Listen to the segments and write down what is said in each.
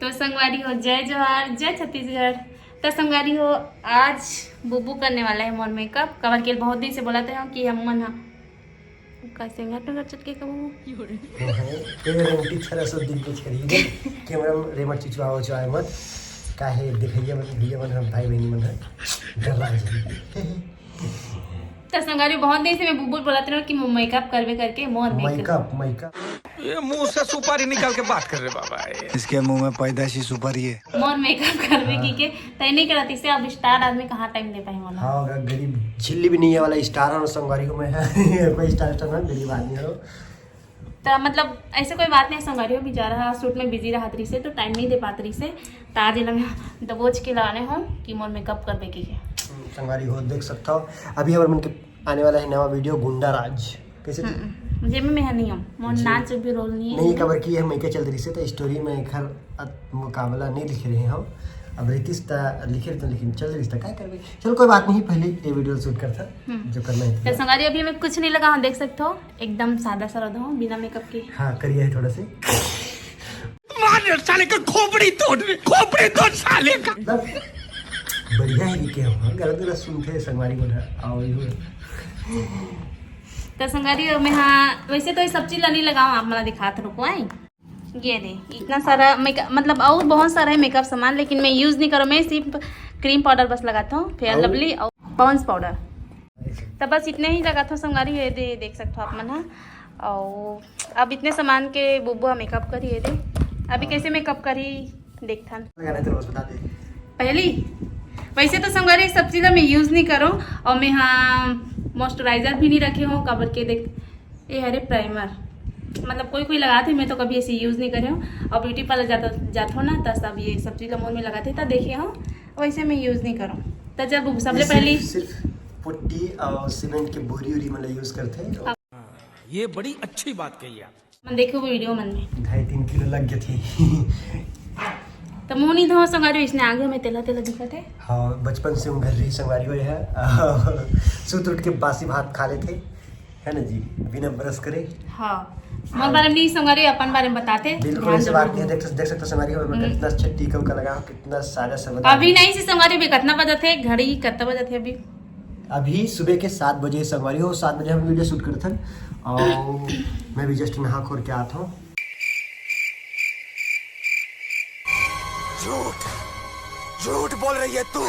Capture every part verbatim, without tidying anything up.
तो संगवारी हो, जय जोहार, जय छत्तीसगढ़। तो संगवारी हो, आज बुबू करने वाला है मोर मेकअप। काबर के बहुत दिन से बोलत रहे हो कि हम मन ह कैसे घट घट चटके कबू। तेरे रेमटी छरा सौ दिन के छरी रे, कैमरा में रेमट चिचवा हो जाए मत। काहे दिखैया मन, भैया मन, हम भाई बहनी मन है, डरा जी। तो संगवारी, बहुत दिन से मैं बुबू बोलत रहे हो कि मोर मेकअप करबे करके, मोर मेकअप। Makeup, makeup. ये मुंह से सुपारी निकाल के बात कर रहे बाबा, ये। इसके मुंह में पैदाइशी सुपारी है। मोर मेकअप करबे की के, तय नहीं करत इसे। अब स्टार आदमी कहाँ टाइम दे पाए मोला? हाँ, अगर गरीब झिल्ली भी नहीं है वाला स्टार हो संगवारी हो, मैं कोई स्टार, स्टार ना, गरीब आदमी हो। तो मतलब ऐसे कोई बात नहीं, संगवारी हो बेचारा शूट में बिजी रहत रही से, तो टाइम नहीं दे पात रही से। तो आज इला मैं दबोच के लाने हो कि मोर मेकअप करबे की के। हम्म, संगवारी हो देख सकता हो, अभी हमर मन के आने वाला है नवा वीडियो गुंडा राज। कैसे थी? हम्म, जेमे मैं नहीं हूँ, मोर जी। नाच भी रोल नहीं है नहीं, इसमें। काबर कि हम एक चल रही से, तो स्टोरी में एक हर अत-, मुकाबला नहीं लिख रहे हम। अब रितिश ता लिखे रहे तो, लेकिन चल रही था, क्या करबे? चलो कोई बात नहीं, पहले ये वीडियो शूट करता, हम्म। जो करना है तो। संगवारी, अभी मैं कुछ नहीं लगा हूँ, देख सकते हो, एकदम सादा सादा हूँ, बिना मेकअप के। हाँ, करिया है थोड़ा से। मार साले का खोपड़ी तोड़, खोपड़ी तोड़ साले का। मतलब, बढ़िया है कि क्या हुआ? गलत गलत सुनते हैं, संगवारी बोला, आओ, ये हुआ। तो संगवारी, मैं, हाँ, वैसे तो ये सब चीज ला नहीं लगाऊँ, आप मला दिखात रुको, आई। ये दे, इतना सारा मेकअप, मतलब, और बहुत सारा है मेकअप सामान, लेकिन मैं यूज नहीं करूँ। मैं सिर्फ क्रीम पाउडर बस लगाता हूँ, फेयर और? लवली और पॉन्ड्स पाउडर। तो बस इतने ही लगाता हूँ संगवारी। ये दे, देख सकते हो आप मन, हाँ। और अब इतने सामान के बुबुआ मेकअप करी, ये दे। अभी हाँ। कैसे मेकअप करी देखथन। लगाना है तो बस बता दे। पहली, वैसे तो संगवारी सब चीज मैं यूज नहीं करूँ, और मैं, हाँ, मॉइस्चराइजर भी नहीं रखे हूँ, काबर के देख, ये हरे प्राइमर, मतलब कोई कोई लगाथे, मैं तो कभी ऐसे यूज नहीं करे हूँ। और ब्यूटी पार्लर जाता, जात हो ना, तो सब ये सब चीज ला मुंह में लगाथे, तो देखे हो, वैसे मैं यूज नहीं करूँ। तो जब सबले ये सिर्फ, पहली सिर्फ पुट्टी और सीमेंट के बोरी उरी मतलब यूज करते हैं। ये बड़ी अच्छी बात कही आप। मन देखे वो वीडियो मन में। ढाई तीन किलो लग गए थे। तो मुंह नहीं धो संगवारी, इसने आगे में तेला तेला दिखत है। हाँ, बचपन से उंगर रही संगवारी हो है। सुत उठ के बासी भात खा लेते, है ना जी, बिना ब्रश करे। हाँ, मोर बारे में नहीं संगवारी, अपन बारे में बताते, बिल्कुल ध्यान ऐसे बात जरूर नहीं है। दो। देख, देख सकते हो संगवारी हो, मैं हम्म। कितना अच्छा टीका उका लगा हूँ, कितना सारा सब बता अभी दिया। नहीं से संगवारी, अभी कितना बजा थे, घड़ी कितना बजा थे अभी? अभी सुबह के सात बजे संगवारी हो, सात बजे हम वीडियो शूट करते हैं और मैं भी जस्ट नहा खोर के आता हूँ। झूठ, झूठ बोल रही है तू।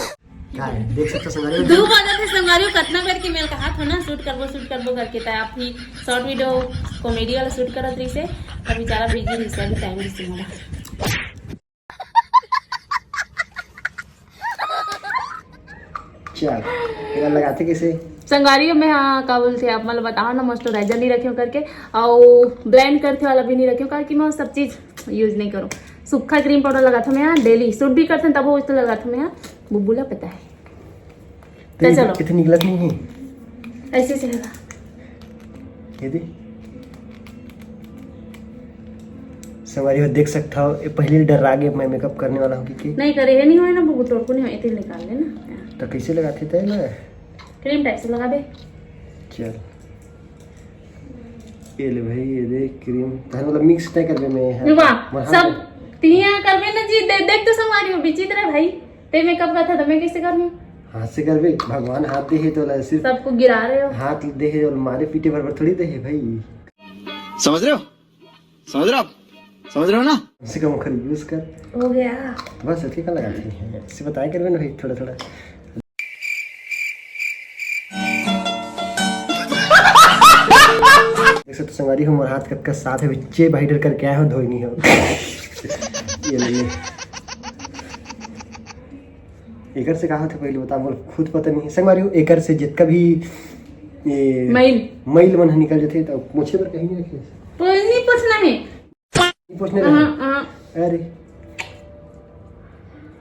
क्या है? देख सकते हो संगवारी हो? दो बजे थे संगवारी हो, कितना बेर के मेल कहा था ना, शूट करबो, शूट करबो करके, तो आप ही शॉर्ट वीडियो कॉमेडी वाला शूट करत रही से, अभी बेचारा बिजी रही से, अभी टाइम नहीं मिला। चल, एला लगाथे कैसे? संगवारी हो, मैं, हाँ, का बोलते हैं, आप मतलब बताओ ना, मॉइस्चराइजर नहीं रखे हो करके, और ब्लेंड करते वाला भी नहीं रखे हो, काहे कि मैं सब चीज यूज नहीं करूँ। सूखा क्रीम पाउडर लगाता हूँ मैं, हाँ, डेली शूट भी करते हैं, तब वो इस तरह लगाता हूँ मैं, हाँ, बुबुला पता है। तो चलो। कितनी गलत नहीं है। ऐसे से लगा। ये दे। संगवारी हो देख सकता हो, ये पहले डर आगे मैं मेकअप करने वाला हूँ कि, कि नहीं करे है, नहीं होए ना, वो तोड़ को नहीं होए, इतने निकाल लेना। तो कैसे लगाथे तय ना? क्रीम टाइप से लगा दे। चल। ये ले भाई, ये देख क्रीम। तहन वाला मिक्स नहीं करबे मैं, हाँ। वाह, मैं हाथ सब तिया करबे ना जी, दे-, देख तो संगवारी हो, विचित्र है भाई। ते मेकअप करता तो मैं कैसे करूँ? हाथ से करबे, भगवान हाथ दे है तो ला सिर्फ सबको गिरा रहे हो। हाथ दे है और मारे पीटे भर भर थोड़ी दे है भाई। समझ रहे हो? समझ रहे हो आप? समझ रहे हो ना? कम से कम ओखर यूज कर। हो गया। बस अतके का लगाथे। ऐसे बताया करबे ना भाई, थोड़ा थोड़ा। देख सकते संगवारी हो, मोर हाथ कतका साफ है, बिच्चे भाई डर करके आए हो, धोई नहीं हो। ये ले, ये। एकर से का होथे पहले बता, मोला खुद पता नहीं है। संगवारी हो, एकर से जितना भी ये मैल। मैल मन ह निकल जथे, तो पोछे बर कहीं नहीं रखे। तो नहीं पोछना है। नहीं पोछने हाँ, रहे। हाँ। अरे।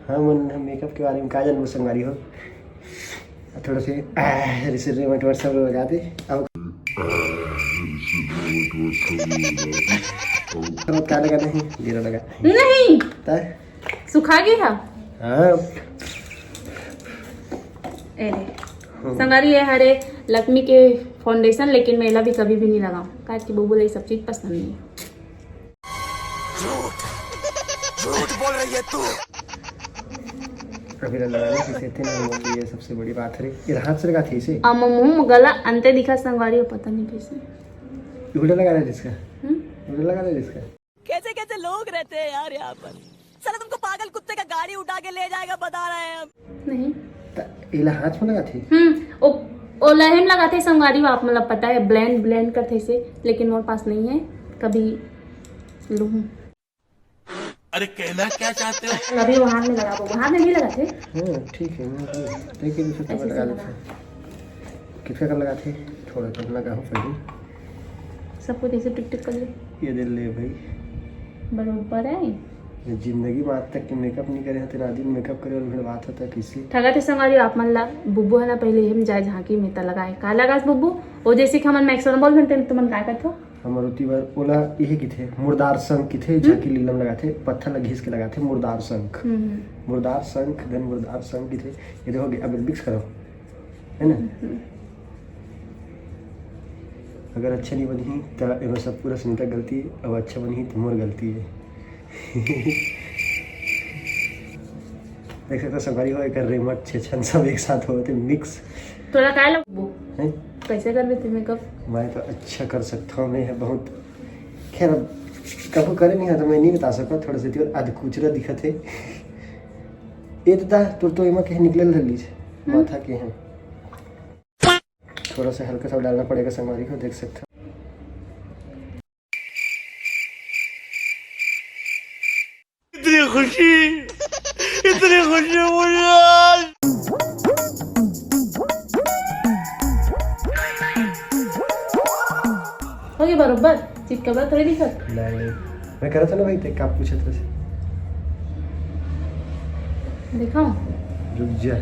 हाँ, मन हम मेकअप के बारे में का जानबो संगवारी हो। थोड़ा से, आह, रिसर रेमट वेमट सब लगा दे। अब अब का लगा नहीं, जीरा लगा। नहीं। ता? सुखा गई है? हाँ। ए रे। हाँ। संगवारी, ये हरे लक्मी के फाउंडेशन, लेकिन मैं एला भी कभी भी नहीं लगाऊं, काहे कि बुबू ला ये सब चीज पसंद नहीं है। झूठ, झूठ बोल रही है तू। अभी लगाने की सेती ना होती, ये सबसे बड़ी बात है। ये हाथ से लगाते इसे। अब मुंह गला अंते दिखा संगवारी हो, पता नहीं कैसे। उल्टा लगा दे इसका। हम्म? उल्टा लगा दे इसका। कैसे कैसे लोग रहते हैं यार यहाँ पर। साला तुमको पागल कुत्ते का गाड़ी उठा के ले जाएगा, बता रहे हैं हम। नहीं। त इला हाथ में लगाते। हम्म। ओ, ओ लहम लगाते संगवारी हो, आप मतलब पता है ब्लेंड ब्लेंड करते से, लेकिन मोर पास नहीं है, कभी लूँ। अरे कहना क्या चाहते हो? अभी वो हाथ में लगा, वो हाथ में नहीं लगाते। हाँ, ठीक है, मैं अभी देखिए दूसरे तरफ ऐसे लगा से देते हैं। कितना कर लगाते? थोड़ा कम लगा हो पहले। सबको जैसे टिक टिक कर ले। ये दे ले भाई। बरोबर है। ये जिंदगी में आज तक के मेकअप नहीं करे हते, ना दिन मेकअप करे और फिर बात होता है किसी। ठगा थे संगवारी हो, आप मन ला बुब्बू है ना, पहले हम जाए झांकी में त लगाए। का लगास बुब्बू? ओ जैसे कि हमन मैक्सरन बोल बनते तुमन काय करथो? हमर ओती बर ओला इहे किथे, मुर्दार संग किथे, झांकी लीलम लगाथे, पत्थर ला घिस के लगाथे, मुर्दार संग। हम्म। मुर्दार संग, then मुर्दार संग किथे। ये देखो, अब मिक्स करो, है ना? अगर अच्छा नहीं बनही त एमे सब पूरा सुनीता गलती, अब अच्छा बनही त मोर गलती है। देख सकते हो संगवारी हो, एकर रेमट छेछन सब एक साथ होते मिक्स। तोला काय लगबो? हैं? कैसे करबे ते मेकअप? मैं तो अच्छा कर सकता हूँ, मैं है बहुत। खैर, अब कभू करे नहीं है तो मैं नहीं बता सकता। थोड़ा सा और अधकुचरा दिखत है। ए दादा, तोर तो एमा कहीं निकले लगी माथा के हैं। थोड़ा सा हल्का सा डालना पड़ेगा संगवारी को, देख सकते हो। इतनी खुशी, इतनी खुशी मुझे आज। हो गया बरोबर, चितकबरा थोड़ी दिखत। नहीं, नहीं, मैं करा था ना भाई, ते का पूछा था से। दिखाओ। रुक जा,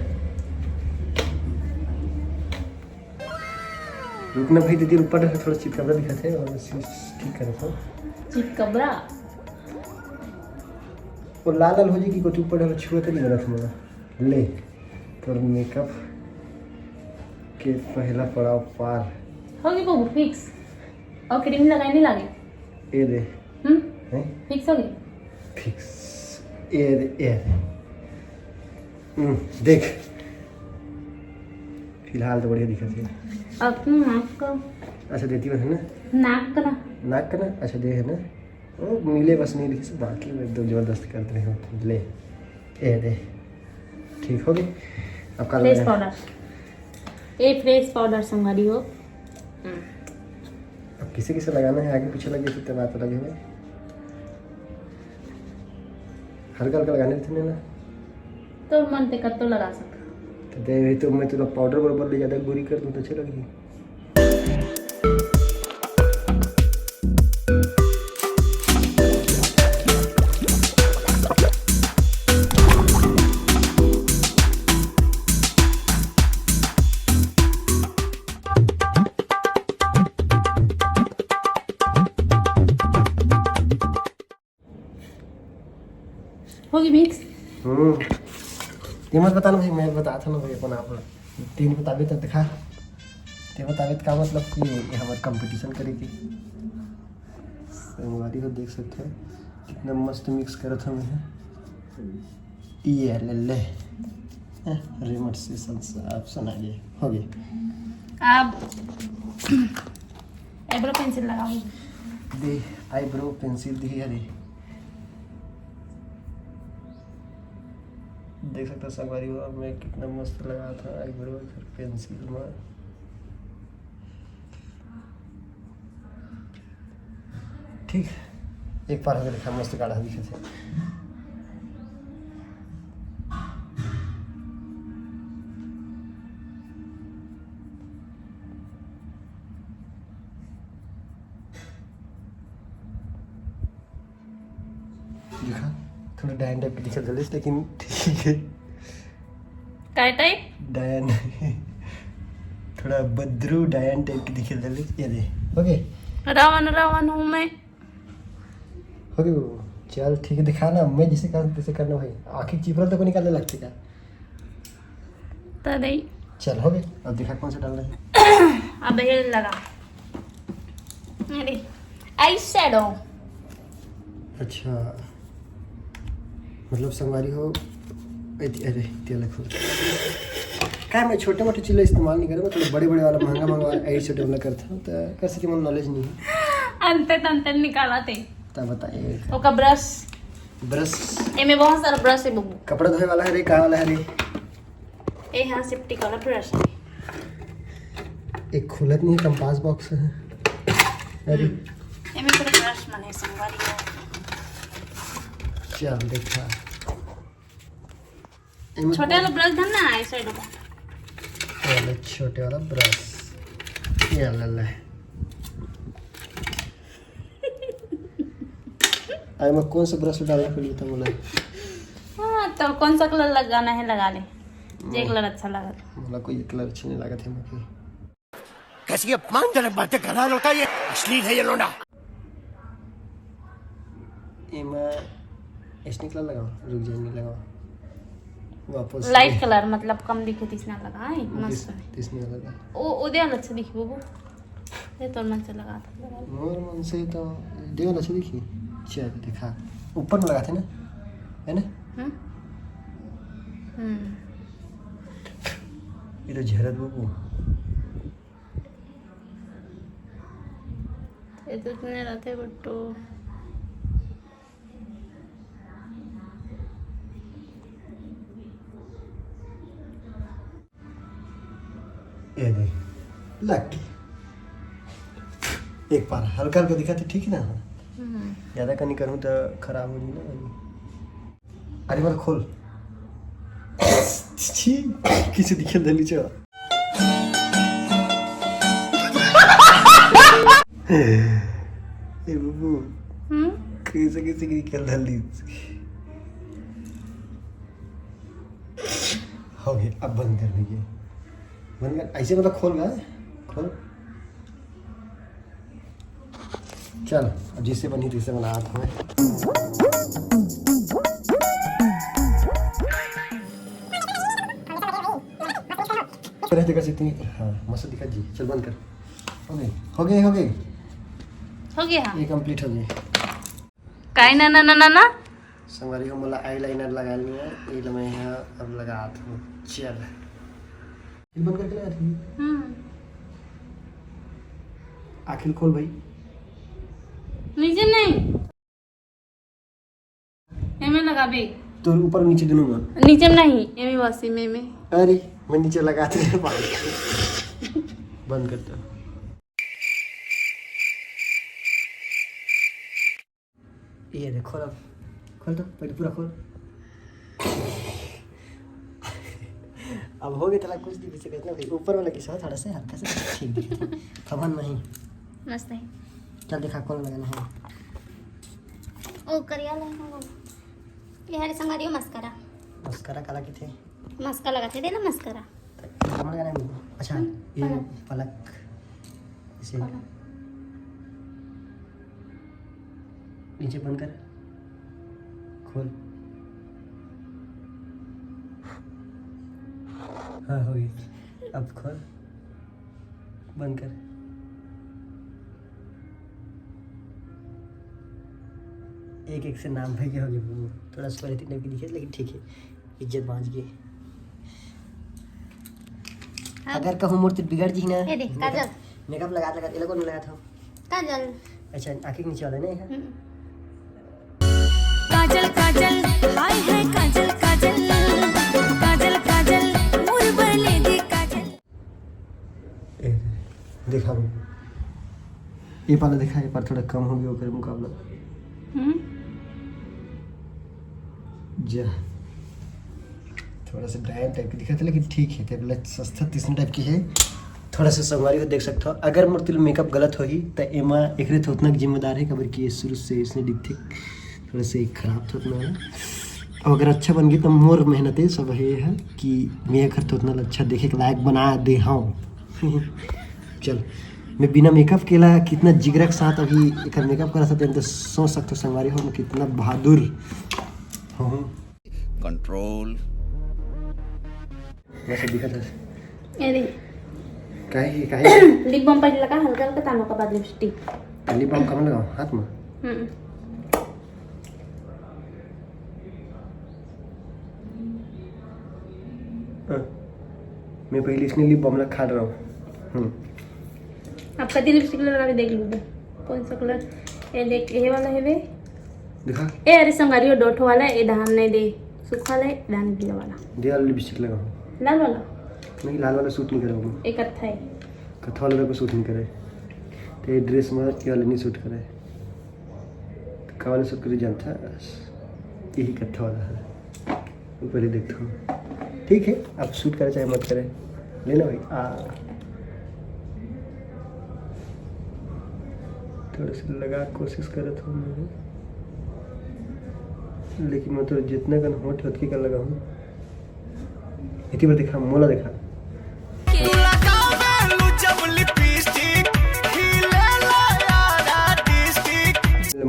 रुकना भाई, दीदी ऊपर रख, थोड़ा चितकबरा दिखा थे और ठीक करा था। चितकबरा। वो लाल लाल हो जाएगी, कुछ ऊपर रख, छुआ तो नहीं बना था मेरा। ले, तोर मेकअप के पहला पड़ाव पार। हो गई बबू फिक्स। और क्रीम लगाए नहीं लागे। ए दे, हम्म। हैं? फिक्स हो गई। फिक्स। ए दे, ए दे। हम्म, देख, फिलहाल तो बढ़िया दिखत है। अब तुम नाक का अच्छा, देती बस है ना? नाक का ना। नाक का ना? अच्छा, दे है ना? वो मिले बस नहीं लिखे से, बाकी में एकदम जबरदस्त करते रहे होते। ले, ए दे, ठीक हो गई। अब काल फ्रेश लगा। पाउडर। ए फ्रेश पाउडर संगवारी हो। अब किसे किसे लगाना है, आगे पीछे लगे तो बात अलग है भाई। हल्का हल्का लगाने थे ना। तो मन ते कत्तो लगा सकता। तो दे भी तो मैं तुला पाउडर बराबर ले जाता, गोरी कर दूं तो अच्छा लगेगी। होगी मिक्स। हम्म। ये मत बता ना भाई, मैं बता था ना भाई अपन आप। तीन बताबे तो दिखा। ते बताबे तो का मतलब कि ये हमारे कंपटीशन करेगी। संगवारी हो, देख सकते हो कितना मस्त मिक्स करत हवे है। ये ले ले। हैं, रिमोट से संस-, आप सुना लिए। हो गया। अब आईब्रो पेंसिल लगाओ। दे, आईब्रो पेंसिल दी। अरे देख सकते हो संगवारी हो, मैं कितना मस्त लगा था आईब्रो पेंसिल में। ठीक, एक बार होके देखा, मस्त गाढ़ा दिखे थे। देखा, थोड़ा डायन टाइप की दिखे दलिस, लेकिन ठीक है। काय टाइप? डायन। थोड़ा बद्रू डायन टाइप की दिखे दलिस। ये दे, ओके। रावण, रावण हूँ मैं। ओके, चल ठीक है, दिखा ना, मैं जिसे कहा तैसे करना भाई। आखिर चिपरा तो को निकालने लगते क्या? तो नहीं। चल, हो गए। अब दिखा कौन सा डालना है। अब ये लगा। अरे, आई शेडो। अच्छा, मतलब संगवारी हो, अरे, अरे, तेल खोल। का मैं छोटे मोटे चीज ला इस्तेमाल नहीं करे, मतलब बड़े बड़े वाला, महंगा महंगा वाला ऐसे डेवलप करता हूँ, तो कैसे कि मन नॉलेज नहीं है। अंते तंते निकाला थे। तब बताइए। ओका ब्रश। ब्रश। एमे बहुत सारा ब्रश है बबू। कपड़ा धोए वाला है रे, का वाला है रे? ए हाँ, सेप्टिक वाला ब्रश है। एक खुलत नहीं, कंपास बॉक्स है। अरे। हम्म। एमे पूरा ब्रश मन है संगवारी हो। चल देखा। एमे छोटे वाला ब्रश धर ना, आई शेडो का। ये ले छोटे वाला ब्रश। ये ले ले। आई में कौन सा ब्रश डालना पड़ी था बोला? हाँ, तो कौन सा कलर लगाना है, लगा ले। जे कलर अच्छा लगा। बोला कोई कलर अच्छा नहीं लगा थे मुझे। कैसी अपमानजनक बातें कर रहा है लौटा ये। अश्लील है ये लौंडा। एमा एसने कलर लगाओ, रुक जाए, नहीं लगाओ। वापस लाइट कलर, मतलब कम दिखे, तिसना लगा है, मस्त है। तिसने लगा। ओ, ओ दे अलग से दिखबो वो। ये तोर मन से लगा था। मोर मन से तो दे वाला से दिखी। चल दिखा। ऊपर में लगा थे ना, है ना? हम्म। हम्म। ये तो झरत बाबू। ये तो इतने रहते बट्टू। ये दे, लग गई। एक बार हल्का हल्का दिखा तो ठीक है ना? हम्म। ज्यादा कनी करूँ तो खराब हो जाए ना। अरे, मतलब खोल। छी, किसी दिखे दे नीचे। ए बुबू, हम्म? कैसे, कैसे की खेल डाल दी? हो गया, अब बंद कर दीजिए। बंद कर, ऐसे मतलब खोल ना, खोल। चल, अब जिससे बनी तैसे बना आप हमें। रहते कर सकती हैं। हाँ, मस्त दिखा जी। चल बंद कर। हो गई, हो गई, हो गई। हो गया, हाँ। ये कंप्लीट हो गई। काय ना, ना, ना, ना, ना। संगवारी हो, मोला eyeliner लगाए नहीं है, ये लो मैं यहाँ अब लगा दूँ। चल। ये बंद करके लगा थी। हम्म। आखिर खोल भाई। नीचे नहीं। एमे लगाबे। तो ऊपर नीचे दोनों में। नीचे नहीं, एमे बस, एमे, एमे। अरे, मैं नीचे लगाते हैं। बंद करता हूँ। ये देख, खोल अब। खोल तो, पहले पूरा खोल। अब हो गया, तेला कुछ नहीं पीछे करना भाई। ऊपर वाला किसा थोड़ा सा हल्का सा ठीक दिखे था। खबर नहीं। मस्त है। चल दिखा, कौन लगाना है? ओ, करिया लाइन वाला। ये हरे संगवारी हो, मस्कारा। मस्कारा काला किथे? मस्का लगा थे, दे ना मस्कारा। कौन लगाना है? अच्छा, हम्म, ये पलक। पलक। इसे पलक। नीचे बंद कर, खोल। हाँ, हो गई। अब खोल, बंद कर। एक एक से नाम भाई हो गए वो। थोड़ा सा पहले तीन टाइप की दिखे, लेकिन ठीक है, इज्जत बांच गई। हाँ। अगर कहूँ मूर्ति बिगड़ जी ना, ये देख, काजल। मेकअप लगा लगा, ये लोगों ने लगाया था। काजल। अच्छा, आँखें के नीचे वाला नहीं है? हम्म। काजल, काजल, हाय हाय, काजल, काजल, काजल, काजल, मोर बने दी काजल। ए, देखा बाबू, ये वाला देखा, ये पर थोड़ा कम हो गया ओकर मुकाबला। हम्म। जा, थोड़ा सा डायन टाइप के दिखा था, लेकिन ठीक है, तेरे लिए सस्ता तीसरा टाइप की है। थोड़ा सा संगवारी हो देख सकते हो, अगर मोर तिल मेकअप गलत होही त एमा एकरे थोथना के जिम्मेदार है, काबर कि ये शुरू से इसने दिखते थोड़ा से खराब थोथना है। अब अगर अच्छा बन गई तो मोर मेहनत है, सब ये है कि मैं एकर थोथना ला अच्छा देखे के लायक बना दे हूँ। चल, मैं बिना मेकअप के ला कितना जिगरा के साथ अभी एकर मेकअप करा सकते हैं, तो सोच सकते हो संगवारी हो, मैं कितना बहादुर हूँ। कंट्रोल। वैसे दिखा था। अरे। काहे, काहे? लिप बाम पहले लगा, हल्का हल्का, तानो का बाद लिपस्टिक। लिप बाम कहाँ लगाओ? हाथ में? हम्म। हाँ। मैं पहले इसने लिप बाम ला खा रहा हूँ। हम्म। आप कति लिपस्टिक लगा के देख लीजिए, कौन सा कलर? ये देख, ये वाला है बे। दिखा। ए, अरे संगवारी हो, दो ठो वाला, ये धान नहीं दे, सूखा वाला है, धान गीला वाला। दे वाला लिपस्टिक लगाओ। लाल वाला? नहीं, लाल वाला सूट नहीं करेगा। एक कत्था है। कत्था वाला को सूट नहीं करे। तो ये ड्रेस में ये वाला नहीं सूट करे। तो का वाला सूट करे जानता है? यही कत्था वाला है। ऊपर ही देखता हूँ। ठीक है, आप सूट करे चाहे मत करे, लेना भाई। आ, थोड़ा सा लगा कोशिश करत हूँ मैं, लेकिन मैं तो जितना कन होठ होत के कर लगा हूँ। इतनी बार देखा, मोला देखा।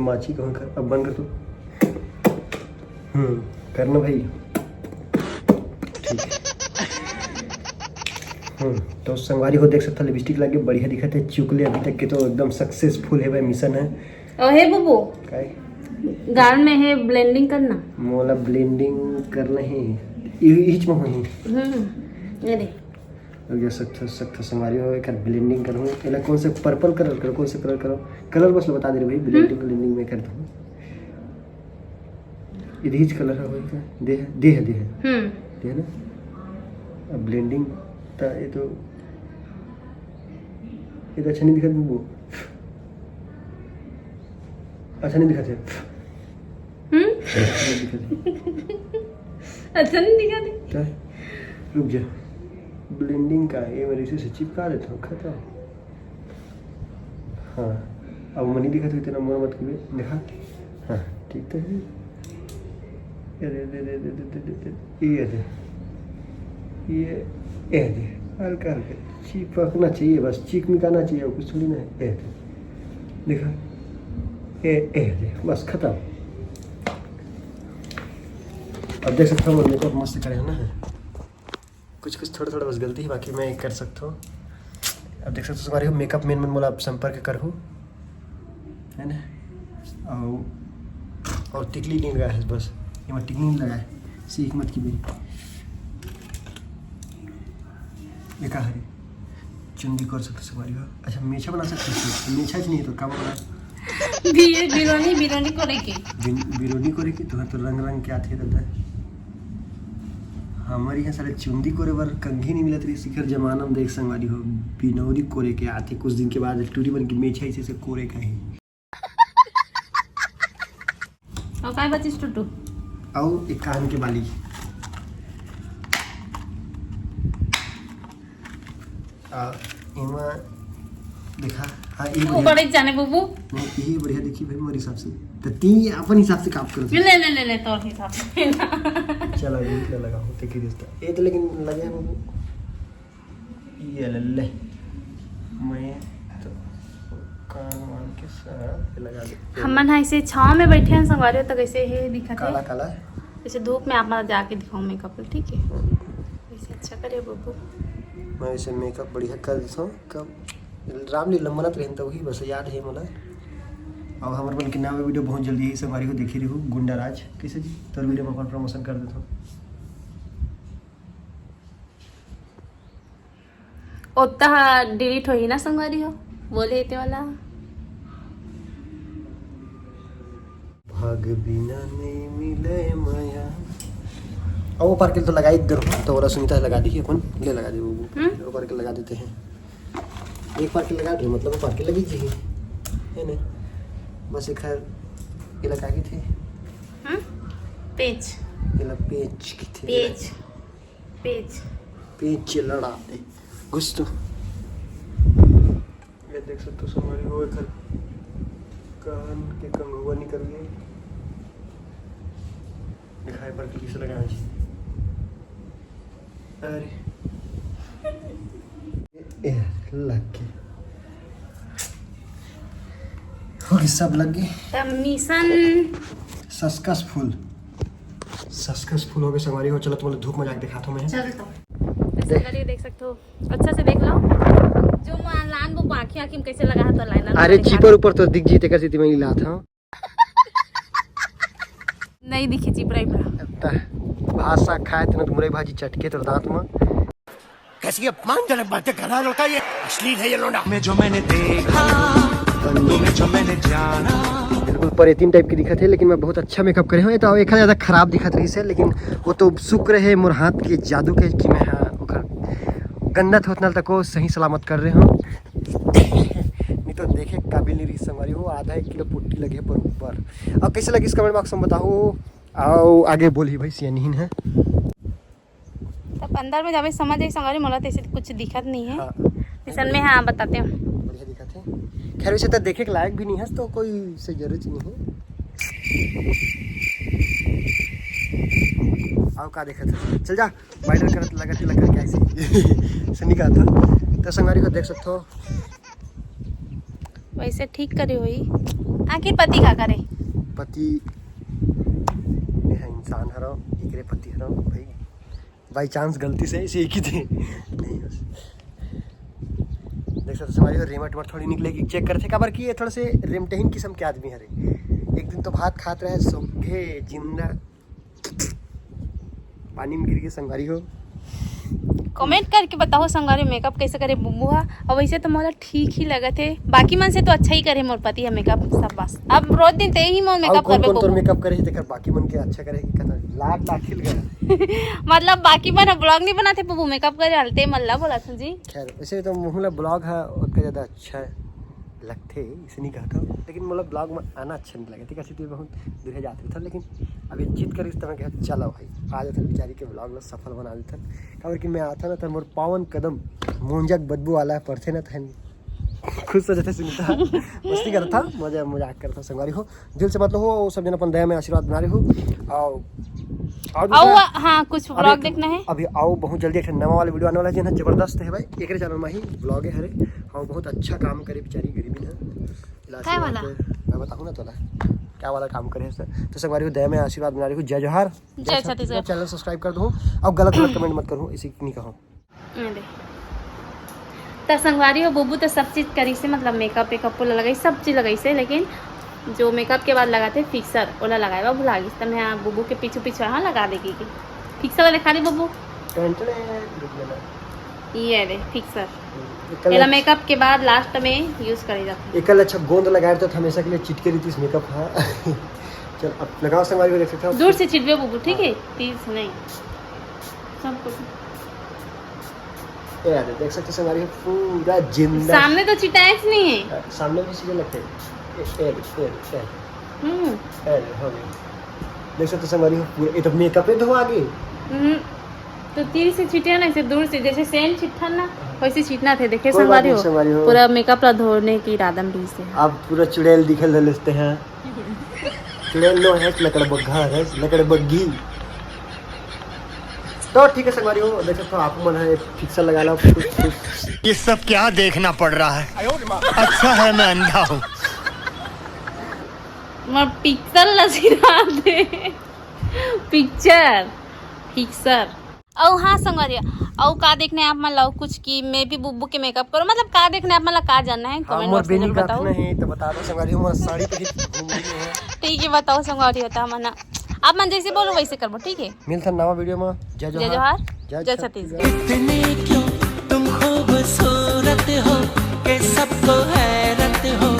माची कहूँ कर, अब बंद कर तू। हम्म, करना भाई। ठीक है। हम्म, तो संगवारी हो देख सकता, लिपस्टिक लगे बढ़िया दिखत है। चुकले अभी तक के तो एकदम सक्सेसफुल है भाई, मिशन है। ओ हे बुबू, काय? गाल में है ब्लेंडिंग करना। मोला ब्लेंडिंग करना है। यही, यही में होही। हम्म, ये दे। हो गया सख्त, सख्त संगवारी हो, एक ब्लेंडिंग करूँ। एला कौन से पर्पल कलर करो, कौन से कलर करो? कलर बस बता दे रहे भाई, ब्लेंडिंग, ब्लेंडिंग में कर दूँ। ये दीज कलर है, वही का? दे है, दे है, दे है। हम्म। दे है ना? अब ब्लेंडिंग ता ये तो, ये तो अच्छा नहीं दिखत बुबू। अच्छा नहीं दिखत है। हम्म? अच्छा नहीं दिखत है। अच्छा नहीं दिखत है। क्या? रुक जा। ब्लेंडिंग का ये मेरे से चिपका देता हूँ, खत्म। हाँ, अब मनी दिखत हुई तेरा मोर मत करिए, दिखा। हाँ, ठीक तो है। ये दे, दे, दे, ये दे। ये, ये दे। हल्का हल्का चिपकना चाहिए, बस चिकमिकाना चाहिए, और कुछ थोड़ी ना है। ये दे। दिखा। ये, ये दे, बस खत्म। अब देख सकते हो, मेकअप मस्त करे है ना। कुछ कुछ थोड़ा थोड़ा बस गलती है, बाकी मैं कर सकता हूँ। अब देख सकते हो, संगवारी हो, मेकअप मैन मन मोला आप संपर्क करहू, है ना? और, और टिकली नहीं लगा है, बस ये मैं टिकली नहीं लगा है, सीख मत की भाई। ये का हरे? चुंदी कर सकते संगवारी हो। अच्छा, मेछा बना सकते हो? मेछा च नहीं तो का बना? बिरोनी, बिरोनी करे के। बिन-, बिरोनी करे के, तुहर तो रंग रंग के आथे दादा। हमर यहाँ साले चुंदी कोरे बर कंघी नहीं मिलत रही, सिखर जमाना में देख संगवारी हो, बिनौरी कोरे के आथे। कुछ दिन के बाद टूरी बन के मेछा ऐसे से कोरे का ही। और काय बचिस टुटू? अउ एक कान के बाली। आ, एमा देखा, हाँ, ये तू बढ़िया। बड़े जाने बुबू। नहीं, ये बढ़िया देखी भाई, मोर हिसाब से। तो तीन अपन हिसाब से काम करत ले, ले, ले, ले, तोर हिसाब से। चला, ये तो लगा हो, देखी दोस्त। ये तो लेकिन लगे है बुबू। ये ले, ले। मैं तो कान वान के सब लगा दे। हमन हा ऐसे छाँव में बैठे हैं संगवारी हो, तो कैसे हे दिखत हे? काला, काला। जैसे धूप में आप मन जाके दिखाऊँ मेकअप, ठीक है? ऐसे अच्छा करे बुबू। मैं ऐसे मेकअप बढ़िया कर देता हूँ। कब रामलीला मनत रहन तो वही बस याद है मोला। अब हमर मन के नवा वीडियो बहुत जल्दी ही संगवारी हो देखी रहू, गुंडा राज। कैसे जी? तोर वीडियो में अपन प्रमोशन कर देता हूँ। ओत्ता हा डिलीट होही ना संगवारी हो, बोले ते वाला। भाग बिना नहीं मिले माया। अब वो पार्किल तो लगाई दे रहो, तो ओला सुनीता लगा दी अपन, ले लगा दे वो। हम्म? वो पार्किल लगा देते हैं। एक पार्किल लगा दे, मतलब वो पार्किल लगी जी, है ना? बस एक खैर, ये लगा के थे। हम्म? पेच। ये लगा पेच की थे। पेच। पेच। पेच लड़ा दे। घुस तो। ये देख सकते हो, संगवारी हो, एकर कान के कंघुआ निकल गए। दिखाई पड़ के किसे लगाना चाहिए। अरे। ए, लग गए। हो गए, सब लग गए। त मिशन सक्सेसफुल। सक्सेसफुल हो गए संगवारी हो। चलो, तुम्हें धूप में जाके दिखाता हूँ मैं। चल तो। ऐसे देख। करिए, देख सकते हो, अच्छा से देख लो। जो मान लान वो आँखी आँखी में कैसे लगा है तो लाइनर अरे, वाले चीपर ऊपर तो दिख जीते कैसे तुम्हें लात, हाँ। नहीं दिखे चिपरा इपरा। त भात साग खाए तेन मुरई भाजी चटके तोर दांत में। कैसी अपमानजनक बातें कर रहा है लड़का, ये अश्लील है ये लोंडा। में जो मैंने देखा, तुम्हें जो मैंने जाना। बिल्कुल परेतीन टाइप की दिखत है, लेकिन मैं बहुत अच्छा मेकअप करे हूँ। ये तो एक ज़्यादा खराब दिखत रही से, लेकिन वो तो शुक्र है मोर हाथ के जादू के कि मैं, हाँ, ओकर गंदा थोथनल तक को सही सलामत कर रहे हूँ। नहीं तो देखे काबिल नहीं रही संगवारी हो, आधा एक किलो पुट्टी लगे पर ऊपर। अब कैसे लगी इस कमेंट बॉक्स में बताओ। आओ आगे बोली भाई, सियानिन है। तब अंदर में जाबे समझ जाई संगवारी, मोला तो ऐसे कुछ दिखत नहीं है। हाँ। मिशन में, हाँ, बताते हो। बढ़िया दिखत है। खैर वैसे तो देखे के लायक भी नहीं है, तो कोई से जरूरत ही नहीं है। आओ का देखत है, चल जा। वाइडर करत लगत लगत कैसे सनी का था। तो संगवारी हो देख सकते हो। वैसे ठीक करे होई। आखिर पति का करे? पति ये है इंसान हरो, एकरे पति हरो भाई। बाई चांस गलती से इसे एक ही थे। नहीं बस। देख सकते संगवारी हो, रेमट मट थोड़ी निकले कि चेक करते, काबर कि ये थोड़ा से रेमटेहिन किस्म के आदमी हरे। एक दिन तो भात खात रहे सोगे जिंदा पानी में गिर के संगवारी हो। कमेंट करके बताओ संगवारी, मेकअप कैसे करे बुब्बू हा। और वैसे तो मोला ठीक ही लगत है, बाकी मन से तो अच्छा ही करे मोर पति है मेकअप सब। बस अब रोज दिन ते ही मोर और मेकअप कौन करबे कौन तोर बुब्बू। मेकअप करे है, तेकर बाकी मन के अच्छा करे है कि कहता लाट लाट खिल गया। मतलब बाकी मन ब्लॉग नहीं बनाते बुब्बू, मेकअप करे हलते मल्ला बोला था जी। खैर वैसे तो मुहला ब्लॉग है, उतना ज़्यादा अच्छा लगते इसे नहीं कहता, लेकिन मतलब ब्लॉग में आना अच्छा नहीं लगे, ठीक है, बहुत दूर जाते था। लेकिन अभी जिद करी इस तरह के चलो भाई आ जाते बेचारी के ब्लॉग में सफल बना देते। काबर कि मैं आता ना तो मोर पावन कदम मोंजक बदबू वाला पड़ते ना तहन खुश हो जाते सुनता। मस्ती करता, मजा मजाक करता संगवारी हो। दिल से मतलब हो, सब जन अपन दया में आशीर्वाद बना रहे हो। आओ आओ आओ, दूसरा- हाँ, कुछ अरे, ब्लॉग देखना है। अभी आओ बहुत जल्दी एक नवा वाला वीडियो आने वाला है, जबरदस्त है भाई। एक चैनल में ही ब्लॉग है हरे। हाँ बहुत अच्छा काम करे बेचारी गरीबी ना। इलाज काय के वाला? बाद मैं बताऊँ ना तोला क्या वाला काम करे है सर। तो संगवारी हो दया में आशीर्वाद बना रही हो। जय जोहार, जय छत्तीसगढ़। चैनल सब्सक्राइब कर दो। अब गलत गलत कमेंट मत करो, इसी नहीं कहो। अरे। त संगवारी हो, बुब्बू तो सब चीज करी से, मतलब मेकअप वेकअप ओला लगाई, सब चीज लगाई से, लेकिन जो मेकअप के बाद लगाते फिक्सर ओला लगाए बा भुला गई। त मैं बुब्बू के पीछू पीछू हाँ लगा देगी कि फिक्सर वाला दिखा दे बुब्बू। टेंट ने रुक लेना। ये रे फिक्सर, एकर एला ले- मेकअप के बाद लास्ट में यूज करे जाते। एकर ले अच्छा गोंद लगाए तो हमेशा के लिए चिटके रही थी मेकअप। हाँ चल अब लगाओ संगवारी को, देख सकते हो। दूर से छिटबे बुब्बू, ठीक है? तीर से नहीं, सब कुछ। ए यार देख सकते हो संगवारी को पूरा जिंदा। सामने तो चिटाएच नहीं है। सामने भी चीजें लगते हैं। ए, ए, ए, ए, हम्म। ए, हो गई। देख सकते हो संगवारी को पूरा, ये तो मेकअप है धो आ गई। हम्म। तो तीर से छीटे ना, ऐसे दूर से, जैसे सेंट छीटथन ना, वैसे छीटना थे। देखे कोई बात संगवारी नहीं, हो, संगवारी हो। पूरा मेकअप ला धोने की इरादा में रही से। आप पूरा चुड़ैल दिखे ले लेते हैं। चुड़ैल लो है, लकड़ बग्घा है, लकड़ बग्घी। तो ठीक है संगवारी हो, देख सकते हो आप मन है फिक्सर लगा लो कुछ, कुछ। ये सब क्या देखना पड़ रहा है? अच्छा है मैं अंधा हूँ। मैं पिक्चर लसीरा दे। Picture, fixer. औ हाँ संगवारी, औ का देखना है आप मन ला कुछ कि मैं भी बुब्बू के मेकअप करूँ, मतलब का देखना है आप मन ला, का जानना है, हाँ, कमेंट मोर बॉक्स में बेनी जरूर का बताओ। नहीं तो बता दो संगवारी हो, मोर साड़ी पहन के घूम रही है। ठीक है, बताओ संगवारी हो, त हमन आप मन जैसे बोलो वैसे करबो, ठीक है? मिलता नवा वीडियो में। जय जय जोहार, जोहार, जय जय छत्तीसगढ़। छत्तीसगढ़। इतनी क्यों तुम खूबसूरत हो कि सबको हैरत हो।